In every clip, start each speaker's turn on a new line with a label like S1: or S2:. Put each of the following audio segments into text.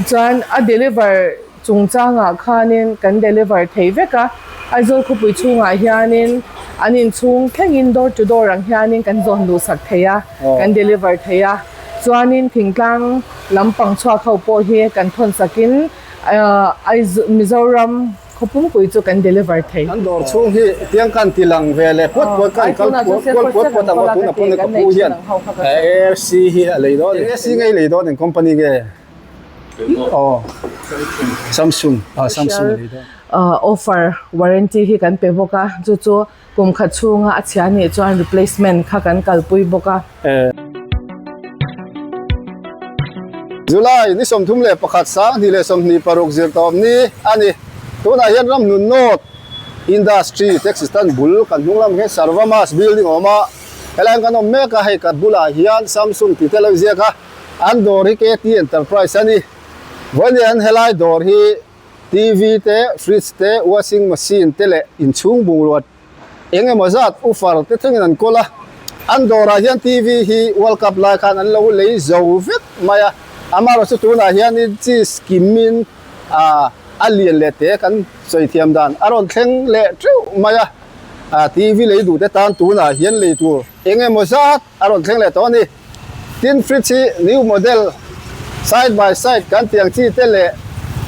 S1: Chuan a deliver chungchangah khanin kan deliver thei vek a, Aizawl khawpui chhungah hianin an inchhung thlengin door to door ang hianin kan zawn luh sak thei a, kan deliver thei a. Chuanin thingtlang lampang chhuak ho pawh hi kan thawn sakin Aizawl Mizoram khaw pumpui chu kan deliver thei.
S2: Kan dawr chhung hi tiang kan ti lang ve leh puat puat kan kal kual puat puat ang a, tuna pawn ka pu hian AFC hi a lei dawn a ni. AFC ngei lei dawn eng company nge? Aw Samsung ah Samsung a lei dawn.
S1: Offer warranty hi kan pe bawk a, chu chu Kum khat chhunga a chhia nih chuan replacement kha kan kalpui bawk a.
S2: July ni 31 2026 zirtawp ni a ni. Tunah hian Ramhnun North Industry Taxi Stand bul kan hnung lam hian Sarvamas building a awm a, helai hian kan awm mek a, hei kan bulah hian Samsung tih te a lo inziak a, an dawr hi KT Enterprise a ni. Vawiin helai dawr hi TV te, fridge te, washing machine te leh inchhung bungrua eng emaw zat ufar te thlengin an kawl a. An dawrah hian TV hi World Cup lai khan an lo lei zo vek mai a. Amaherawhchu chu tunah hianin cheese kimin ah a lian leh te kan sawi thiam dan a rawn thleng leh teuh mai a. Ah TV lei duh te tan tunah hian lei tur eng emaw zat a rawn thleng leh tawh a ni. Tin fridge hi new model side by side kan tiang chi te leh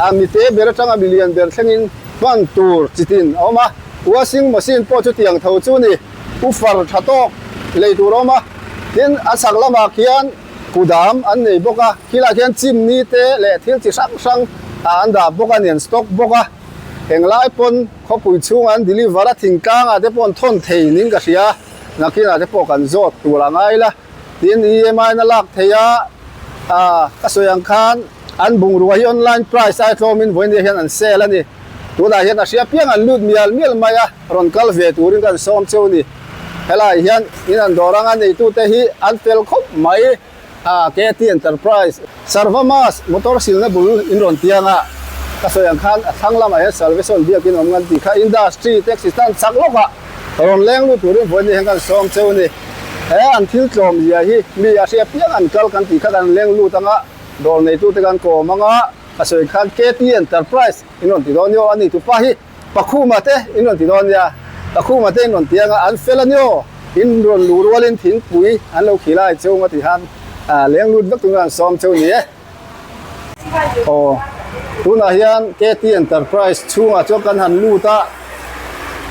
S2: a mite ber atanga milian ber thlengin hman tur chi tin a awm a, washing machine pawh chu tiang tho chu ni ufar tha tawk lei tur a awm a, tin a chhak lamah khian kudam an nei bawk a, khilaiah khian chimney te leh thil chi hrang hrang an dah bawk a ni an stock bawk a, englai pawn khawpui chhungah an deliver a thingtlangah te pawh an thawn thei niin ka hria. Nakinah te pawh kan zawt tur a ngai la, tin EMI na lak theih a, ah ka sawi ang khan an bungrua hi online price ai tlawmin vawinia hian an sale a ni. Tunah hian a hria piang an lut mial mial mai a, rawn kal ve turin kan sawm cheu a ni. Helaiah hian in an dawr anga neitute hi an fel khawp mai. A KT Enterprise, Sarvamas motor silna bul in rawn tiang a, ka sawi ang khan a thlang lamah hian Salvation biakin awm ngan tih kha Industry Taxi stand chak lawkah rawn leng lut turin vawiin hian kan sawm cheu a ni. He an thil tlawm zia hi mi a hria piang an kal kan tih kha kan leng lut anga dawr neitute kan kawm anga ka sawi khan KT Enterprise in rawn ti dawn nia aw a ni tupa hi. Pakhuma te in rawn ti dawn nia, Pakhuma te in rawn ti anga an fel a nio, in rawn luh rualin thingpui an lo khil a chhung a ti khan leng lut vek tur an sawm cheu ni e. Aw, tunah hian KT Enterprise chhungah chuan kan han lut a,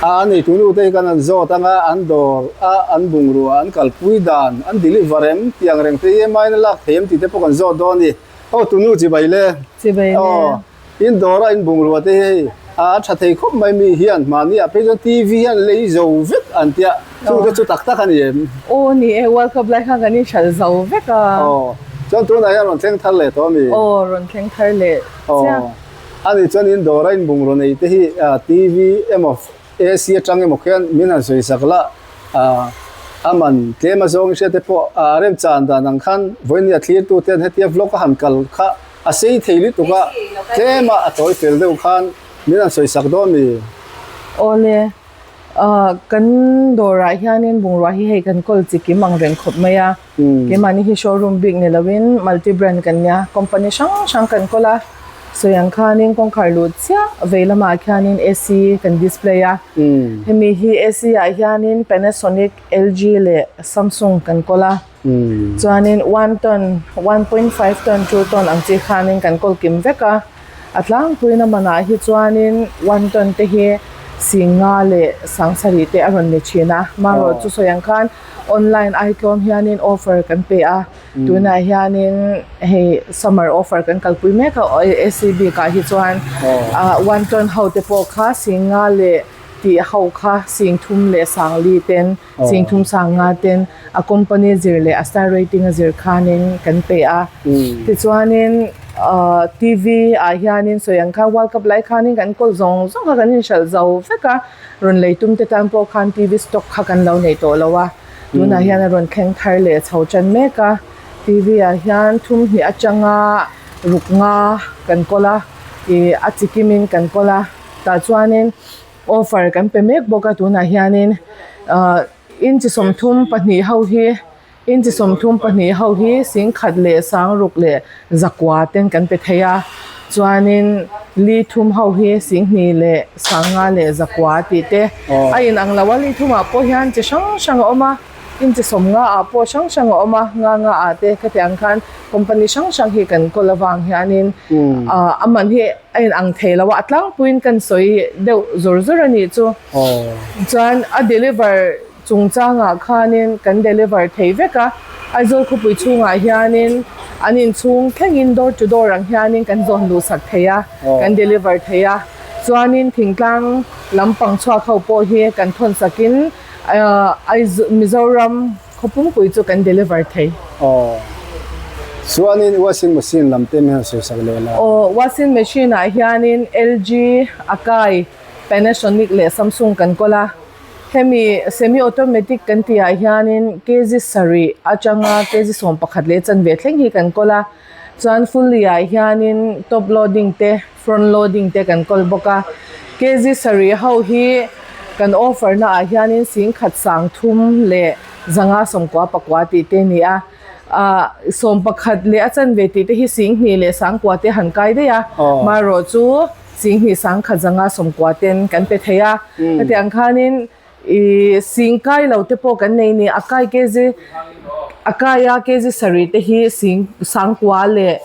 S2: a neitu nu te hi kan han zawt anga an dawr a an bungrua an kalpui dan an deliver em tih ang reng te hi emain a lak thei em tih te pawh kan zawt dawn a ni. Aw tunu chibai le.
S1: Chibai le.
S2: In dawra in bungrua te hi a tha thei khawp mai mi hian mahni ah phei chuan TV hian lei zo vek an tia chung te chu tak tak a ni em?
S1: Aw ni e, World Cup lai khan kan in hralh zo vek a.
S2: Aw, chuan tunah hian rawn thleng thar leh tawh a mi?
S1: Aw, rawn thleng thar leh chiah.
S2: Aw, a nih chuan in dawra in bungrua nei te hi TV emaw AC atang emaw khian min han sawi sak la a man tlem a zawng i hriat te pawh a remchan dan ang khan vawinia thlir tu ten hetia vlog a han kal kha A sei thei lutuk a, tlem a a tawi fel deuh khan min han sawi sak dawn mi?
S1: Awle, kan dawrah hianin bungrua hi hei kan kawl chi kim ang reng khawp mai a, keimahni hi showroom bik ni loin multi brand kan nia, company hrang hrang kan kawl a, sawi ang khanin kawngkhar luh chiah vei lamah khianin AC kan display a, hemi hi AC ah hianin Panasonic, LG leh Samsung kan kawl a. Chuanin one ton, 1.5 ton, 2 ton ang chi khanin kan kawl kim vek a. A tlangpuiin a manah hi chuanin one ton te hi Singa leh Sangsarih te a rawn ni thin a. Marawh chu sawi ang khan online ai tlawm hianin offer kan pe a. Tunah hianin hei summer offer kan kalpui mek a AC bikah hi chuan one ton ho te pawh kha Singa leh tih ho kha Singthum leh Sangli ten Singthum sanga ten a company zir leh a star rating a zir khanin kan pe a. Tichuanin TV ah hianin sawi ang khan World Cup lai khanin kan kawl zawng zawng kha kan inhralh zo vek a. Rawn lei tum te tan pawh khan TV stock kha kan lo nei tawh lo a. Tunah hian a rawn thleng thar leh chho tan mek a. TV ah hian thum hnih atanga ruk nga kan kawl a, ih a chikimin kan kawl a. Tah chuanin. Offer kan pe mek bawk a tunah hianin ahh inchi 32 ho hi Inch 32 ho hi 10,000 leh 6,000 leh 900 ten kan pe thei a, chuanin li thum ho hi 2,000 leh 5,000 leh 900 tih te a inang lo a, li thumah pawh hian chi hrang hrang a awm a, inch 50 ah pawh hrang hrang a awm a, nga nga ah te khatiang ang khan company hrang hrang hi kan kawl avang hianin a man hi a inang thei lo a, a tlangpuiin kan sawi deuh zawr zawr a nih chu. Chuan a deliver. Chungchangah khanin kan deliver thei vek a, Aizawl khawpui chhungah hianin an inchhung thlengin door to door ang hianin kan zawn luhsak thei a, kan deliver thei a. Chuanin thingtlang lampang chhuak ho pawh hi kan thawn sakin Aizawl Mizoram khawpumpui chu kan deliver thei.
S2: Aw. Chuanin washing machine lam te min han sawisak leh la.
S1: Aw, washing machine ah hianin LG, Akai, Panasonic leh Samsung kan kawl a. Hemi semi automatic kan tih ah hianin kg sarih atanga kg 11 leh chanve thleng hi kan kawl a, chuan fully ah hianin top loading te front loading te kan kawl bawk a, kg sarih ho hi kan offer na ah hianin 10,000 sangthum leh 500 sawmkua pakua tih te a ni a, ah 11 leh a chanve tih te hi 2,000 leh 9,000 te han kai daih a, marawh chu. 2,000 1,000 zanga 90 ten kan pe thei a, hetiang khanin ih sing kai lo te pawh kan nei ni, a kai kg a kaia kg sarih te hi sing sangkua leh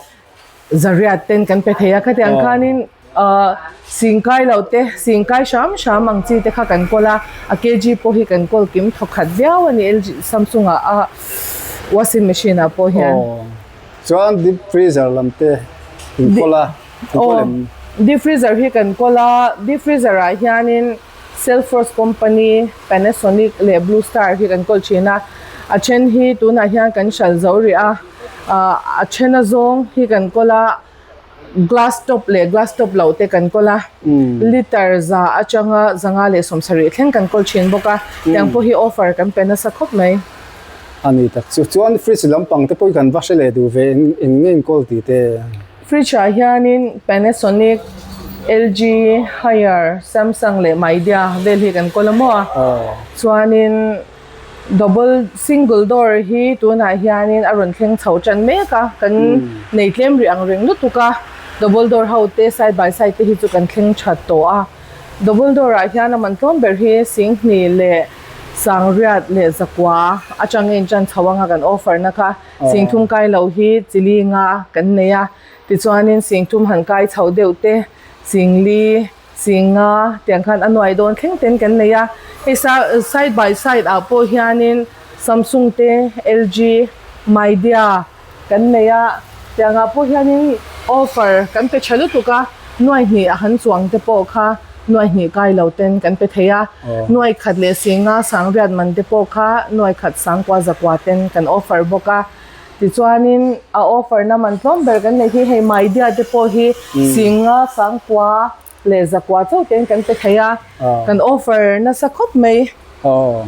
S1: zariat ten kan pe thei a, khatiang khanin ah sing kai lo te sing kai hram hram ang chi te kha kan kawl a, a kg pawh hi kan kawl kim thawkhat viau a ni LG Samsung ah a washing machine ah pawh hian.
S2: Chuan deep freezer lam te in kawl a.
S1: Aw, deep freezer hi kan kawl a, deep freezer ah hianin Selfrost company, Panasonic leh Blue Star hi kan kawl thin a, a then hi tunah hian kan hral zo rih a, ah a then a zawng hi kan kawl a, glass top leh glass top loh te kan kawl a, liter za atanga zanga leh 70 thleng kan kawl thin bawk a, tiang pawh hi offer kan pe nasa khawp mai.
S2: A ni tak chu, chuan fridge lampang te pawh hi kan va hre leh duh ve eng eng nge inkawl tih te.
S1: Fridge ah hianin Panasonic, LG, Haier, Samsung leh Midea vel hi kan kawl a maw a. Chuanin double single door hi tunah hianin a rawn thleng chho tan mek a, kan nei tlem rih ang reng lutuk a, double door ho te side by side te hi chu kan thleng tha tawh a. Double door ah hian a man tlawm ber hi 2,000 leh 900 leh 900 atangin tan chho anga kan offer na kha. 3,000 kai loh hi chili nga kan nei a, tichuanin 3,000 han kai chhoh deuh te, 4,000, 5,000 tiang khan a nuai dawn thleng ten kan nei a. Hei side by side ah pawh hianin Samsung te, LG, Midea kan nei a, tiang ah pawh hianin offer kan pe tha lutuk a, nuai hnih a han chuang te pawh kha nuai hnih kai lo ten kan pe thei a, nuai khat leh 5,000 sangriat man te pawh kha nuai khat 9,000 zakua ten kan offer bawk a, tichuanin a offer na man tlawm ber kan neih hi hei Midea te pawh hi 5,000 9,000 leh zakua chauh ten kan pe thei a, kan offer nasa khawp mai.
S2: Aw,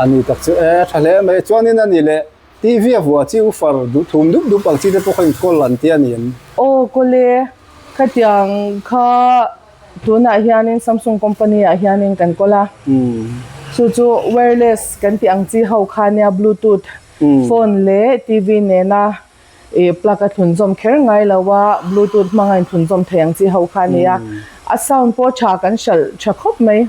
S2: a ni tak chu e, tha hle mai, chuanin a ni leh TV a vuah chi ufar duh thum dup dup ang chi te pawh kha inkawl an ti a ni em?
S1: Aw kawle, khatiang kha tunah hianin Samsung company ah hianin kan kawl a, chu chu wireless kan tih ang chi ho kha nia bluetooth phone leh TV nena ih plug a thlunzawm kher ngai lo a, bluetooth hmanga inthlunzawm thei ang chi ho kha a nia, a sound pawh tha kan hralh tha khawp mai.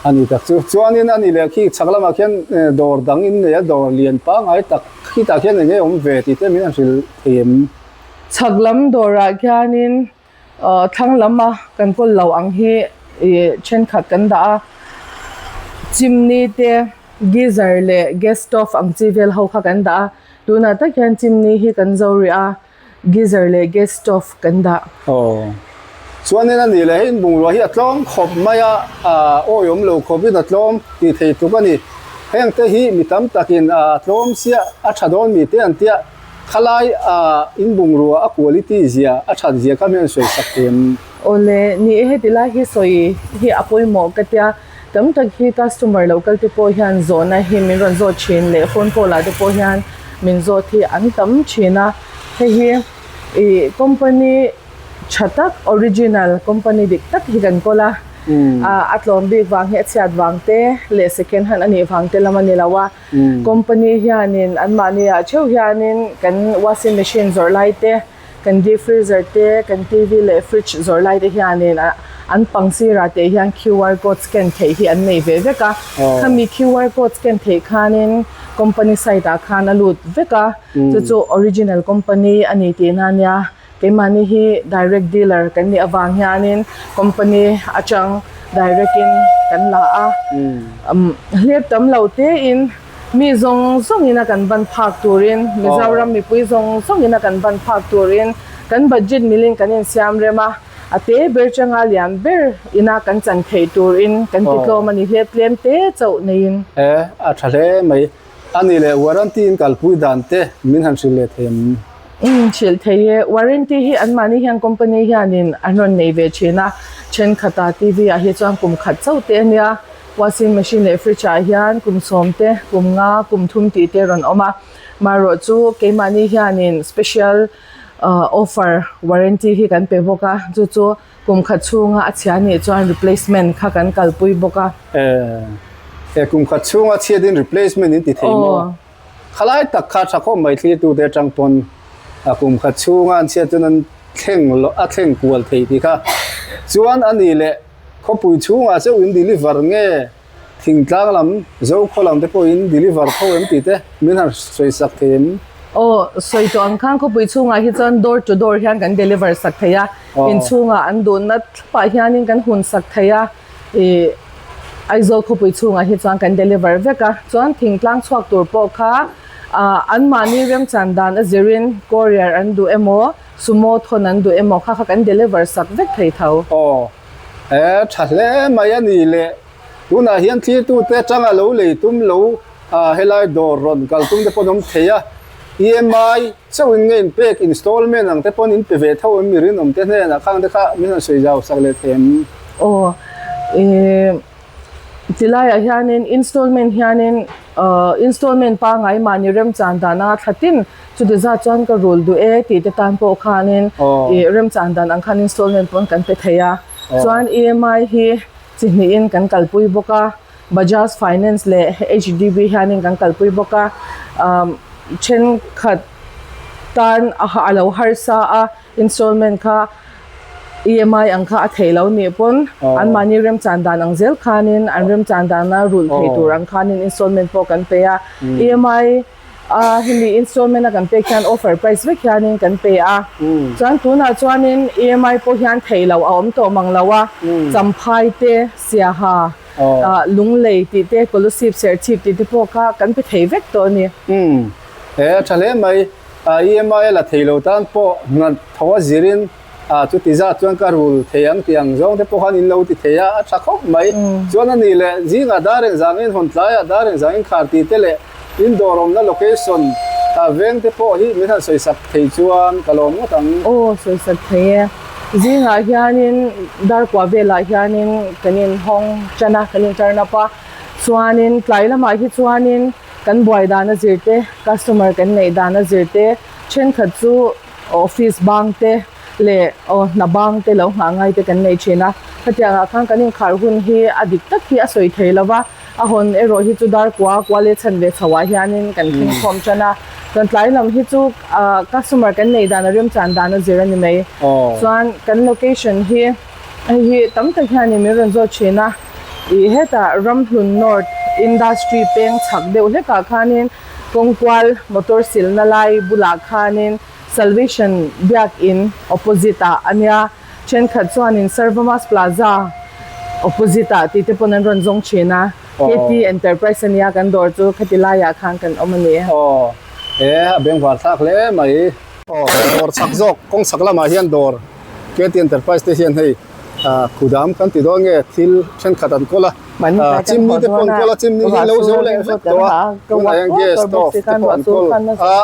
S2: A ni tak chu. Chuanin a ni leh khi chhak lamah khian dawr dang in nei a, dawr lian pangngai tak khitah khian eng nge awm ve tih te min han hrilh thei em?
S1: Chhak lam dawrah khianin thlang lama kan kawl lo ang hi ih thenkhat kan dah a, chimney te, geyser leh gas stove ang chi vel ho kha kan dah a, tunah tak hian chimney hi kan zo rih a. Geyser leh gas stove kan dah.
S2: Aw. Chuanin a nih leh hei bungrua hi a tlawm khawp mai a, awi awm lo khawpin a tlawm tih thei tluk a ni. Heng te hi mi tam takin a tlawm sia a tha dawn mi te an tia khalai in bungrua a quality zia a that zia kha mi an sawi sak em?
S1: Awle, ni e heti lai hi sawi hi a pawimawh ka tia, tam tak hi customer lo kal te pawh hian zawhna hi min rawn zawt thin leh phone call ah te pawh hian min zawt hi an tam thin a, hei hi ih company tha tak original company dik tak hi kan kawl a. A tlawm bik vang hi a chhiat vang te leh second hand a nih vang te lam a ni lo a. Company hianin anmahni ah theuh hianin kan washing machine zawrh lai te, kan deep freezer te, kan TV leh fridge zawrh lai te hianin an pang sirah te hian QR code scan theih hi an nei ve vek a. Khami QR code scan theih khanin company site ah khan a lut vek a, chu chu original company a ni tihna a nia. Keimahni hi direct dealer kan nih avang hianin company atang direct in kan la a, hlep tam lo tein mi zawng zawngin a kan ban phak turin Mizoram mipui zawng zawngin a kan ban phak turin kan budget milin kan insiam rem a, a te ber changa lian ber ina kan chan theih turin kan ti tlawm a ni hlep tlem te chauh neiin.
S2: E, a tha hle mai. A nih leh warranty in kalpui dan te min han hrilh leh thei em?
S1: Umm hrilh thei e. Warranty hi anmahni hian company hianin an rawn nei ve thin a, thenkhatah TV ah hi chuan kum khat chauh te a nia, washing machine leh fridge ah hian kum sawm te, kum nga, kum thum tih te a rawn awm a. Marawh chu keimahni hianin special offer warranty hi kan pe bawk a, chu chu kum khat chhunga a chhia nih chuan replacement kha kan kalpui bawk a.
S2: E, kum khat chhunga chhiatin replacement in ti thei maw? Khalai tak kha tha khawp mai thlirtute atang pawn a kum khat chhunga an chhiat chuan an thleng a thleng kual thei tih kha chuan a nih leh khawpui chhungah chauh in deliver nge thingtlang lam Zokhaw lam te pawh in deliver tho em tih te min han sawi sak thei em?
S1: Aw sawi tawh ang khan khawpui chhungah hi chuan door to door hian kan deliver sak thei a, inchhungah an duhna thlapah hianin kan hun sak thei a. Ih Aizawl khawpui chhungah hi chuan kan deliver vek a, chuan thingtlang chhuak tur pawh kha ah anmahni remchan dan a zirin courier an duh emaw sumo thawn an duh emaw kha kha kan deliver sak vek thei tho.
S2: Aw he tha hle mai a ni le, tunah hian thlirtute atanga lo lei tum lo ah helai dawr rawn kal tum te pawh an awm thei a, EMI chauh in nge in pek installment ang te pawn in pe ve tho em mi rinawm te hnenah khang te kha min han sawi zau sak leh thei em?
S1: Aw ih tilaiah hianin installment hianin ah installment pangngai mahni remchan dana thla tin chuti zat chuan ka rul duh e tih te tan pawh khanin ih remchan dan ang khan installment pawn kan pe thei a chuan EMI hi chi hnihin kan kalpui bawk a. Bajaj Finance leh HDB hianin kan kalpui bawk a, umm thenkhat tan a lo harsa a, installment kha EMI ang kha a theih lo nih pawn anmahni remchan dan ang zel khanin an remchan dana rulh thei tur ang khanin installment pawh kan pe a, EMI a hemi installment a kan pek hian offer price vek hianin kan pe a, chuan tunah chuanin EMI pawh hian theih loh a awm tawh mang lo a, Champhai te, Siaha. Lunglei tih te, Kolasib Serchhip tih te pawh kha kan pe thei vek tawh a ni.
S2: Umm, he a tha hle mai. EMI a la thei lo tan pawh hna tho a zirin chuti zat chuan ka rul thei ang tih ang zawng te pawh khan in lo ti thei a, a tha khawp mai. Chuan a nih leh zingah dar eng zangin hawn tlaiah dar eng zangin khar tih te leh in dawr awmna location veng te pawh hi min han sawisak thei chuan ka lawm ngawt ang.
S1: Aw, sawisak thei e. Zingah hianin darkua velah hianin kan inhawng tan a, kan in turn up a, chuanin tlai lamah hi chuanin kan buai dan a zir te, customer kan neih dan a zir te, thenkhat chu office bang te leh aw hna bang te lo nghah ngai te kan nei thin a, khatiangah khan kan inkhar hun hi a dik tak hi a sawi thei lo va. A hawn erawh hi chu darkua kua leh chhan ve chhoah hianin kan thleng khawm tan a, chuan tlai lam hi chu ah customer kan nei dan a remchan dan a zir a ni mai. Chuan kan location hi hei hi tam tak hianin min rawn zawt thin a, ih hetah Ramhlun North Industry peng chhak deuh hlekah khanin kawngkual motor silna lai bulah khanin Salvation Biakin opposite ah a nia. Thenkhat chuanin Sarvamas Plaza opposite ah tih te pawn an rawn zawng thin a, KT Enterprise a nia kan dawr chu khati laiah khan kan awm a ni.
S2: Aw, he a bengvar thlak hle mai. Aw, dawr chak zawk kawng chak lamah hian dawr KT Enterprise te hian hei khudam kan ti dawn nge thil thenkhat an kawl a. Chimney te pawh an kawl a, chimney hi lo zo leh vek tawh a, tunah hian gas stove te pawh an kawl a,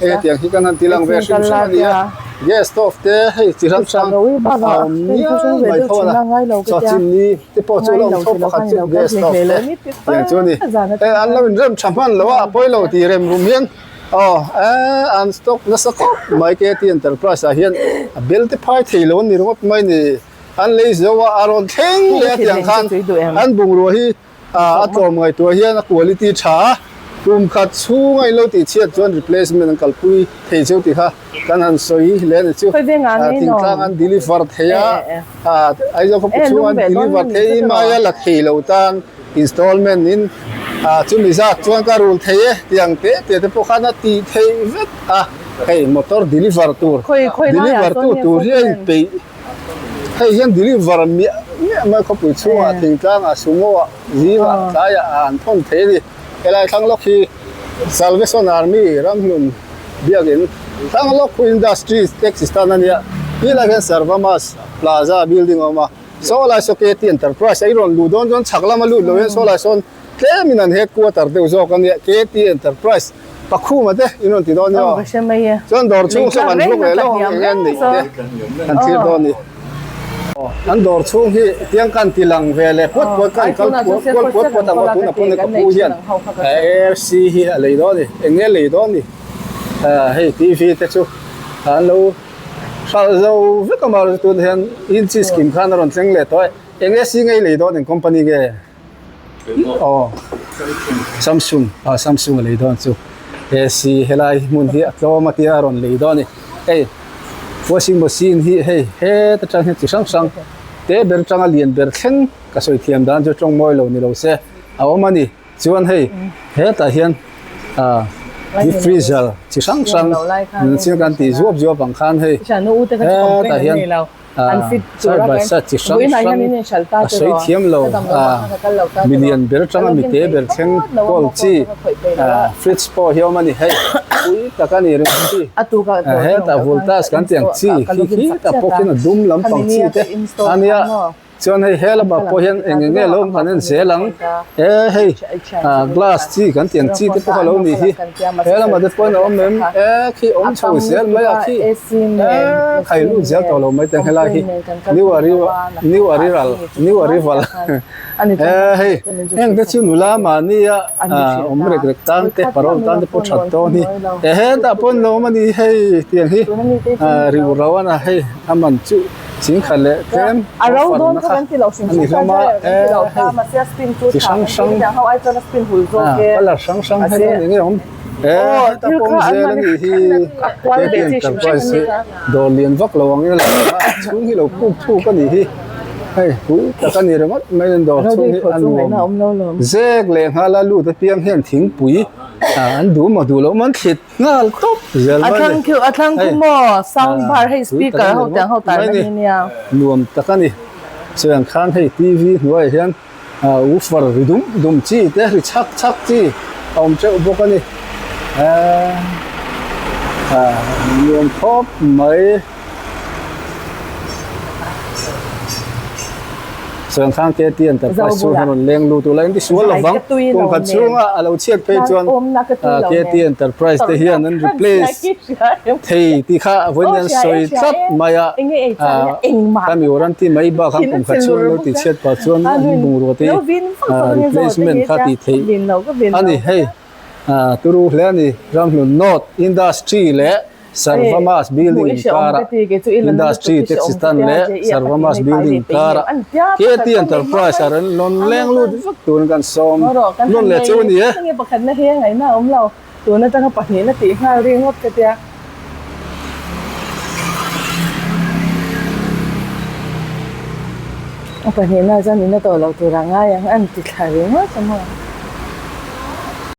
S2: hei hetiang hi kan han ti lang ve hrim hrim a ni a, gas stove te hei chi hrang hrang a awm mial mai tho a, chaw chimney te pawh chu lo awm tho pakhat chu gas stove te tiang chu a ni, hei an lo inrem tha hman lo a, a pawi lo tih rem rum hian aw an stock nasa khawp mai KT Enterprise ah hian a bel te phai thei lo a ni ringawt mai ni. an lei zo a, a rawn thleng leh a tiang khan an bungrua hi a tlawm ngaihtuah hian a quality tha a, kum khat chhunga in lo tih chhiat chuan replacement an kalpui thei cheu tih kha kan han sawi hle a ni chu. Thingtlang an deliver thei a, Aizawl khawpui chhunga an deliver thei maia la thei lo tan installment in chumi zat chuan ka rul thei e tiang te te te pawh khan a tih theih vek a, hei motor deliver tur deliver tu tur hi a inpeih. Hei hian deliver miah miah mai khawpui chhungah thingtlangah sumo ah zingah tlaiah an thawn thei a ni. Helai thlang lawk hi Salvation Army Ramhlun biakin thlang lawk khu Industries Taxi Stand a nia. Helai hian Sarvamas Plaza building a awm a. Saw lai saw KT Enterprise a i rawn luh dawn chuan chhak lama lut lo hian saw lai sawn Tlemin an headquarter deuh zawk a nia, KT Enterprise Pakhuma te in rawn ti dawn nia aw. Chuan dawr chhung saw kan vlog leh lawk ang eng nge an neih te kan thlir dawn a ni. An dawr chhung hi tiang kan ti lang ve leh puat puat kan kal kual puat puat ang aw tuna pawn ka pu hian AFC hi a lei dawn a ni, eng nge a lei dawn a ni. Hei TV te chu an lo hralh zo vek a mahse tunah hian inchi scheme khan a rawn thleng leh tawh e. Eng nge si ngei lei dawn eng company nge? Aw Samsung ah Samsung a lei dawn chu AC helai hmun hi a tlawm a tia a rawn lei dawn a ni hei washing machine hi hei heta tang hian chi hrang hrang te ber tanga lian ber thleng ka sawi thiam dan chu tawng mawi lo ni lo se a awm a ni chuan hei hetah hian ah deep freezer chi hrang hrang chiang kan tih zuap zuap ang khan hei hetah hian. Side by side chi hrang hrang a sawi thiam lo a, milian ber atanga mite ber thleng kawl chi fridge pawh hi a awm a ni hei pui tak a ni ringawt chi hetah voltage kan tih ang chi khi khi tak pawh khian a dum lampang chi te a nia chuan hei he lamah pawh hian eng eng nge lo awm kan en zel ang e hei glass chi kan tih ang chi te pawh a lo nih hi he lamah te pawhin a awm em e khi awm chho zel mai a khi. Eee khai lut zel tawh lo mai teng helai hi new arrival new arrival new arrival eee hei heng te chu nula mahni a awm rek rek tan te parol tan te pawh that dawn hi e hetah pawh an lo awm a ni hei tiang hi riu ro a na hei a man chu chingkhat leh tlem offer na kha a ni hlawm a eee hei chi hrang hrang colour hrang hrang hei eng nge awm. He ta pawm zel a nih hi KT Enterprise hi dawr lian vak lo ang in a lang a chhung hi lo puk thuk a nih hi hei pui tak a ni ringawt mai an dawr chhung hi a nuam zek leh nghal a lut apiang hian thingpui an duh maw duh loh maw an thlit nghal tawp zel mai a ni hei pui tak a ni ringawt mai a ni nuam tak a ni chuan khan hei T_V hnuaiah hian. Woofer ri dum dum chi te ri chhak chhak chi a awm teuh bawk a ni eee nuam khawp mai chuan khang KT Enterprise chhung hian rawn leng lut ula engti sual lo vang kum khat chhunga a lo chhiat phei chuan KT Enterprise te hian an replace thei tih kha vawiin an sawi tlat mai a ka mi warranty mai bak khan kum khat chhung an lo tih chhiat pah chuan an bungrua te replacement kha tih theih a ni hei turu hle a ni Ramhlun North Industry leh Sarvamas building inkara Industry Taxi Stand leh Sarvamas building inkara KT Enterprise ah rawn lawn leng lut vek turin kan sawm nawn leh chu a ni e.
S1: Tun atanga pahnihna tih nghal ringawt ka tia. A pahnihna chuan ina tawh loh tur a ngai ang an ti thla ringawt a maw.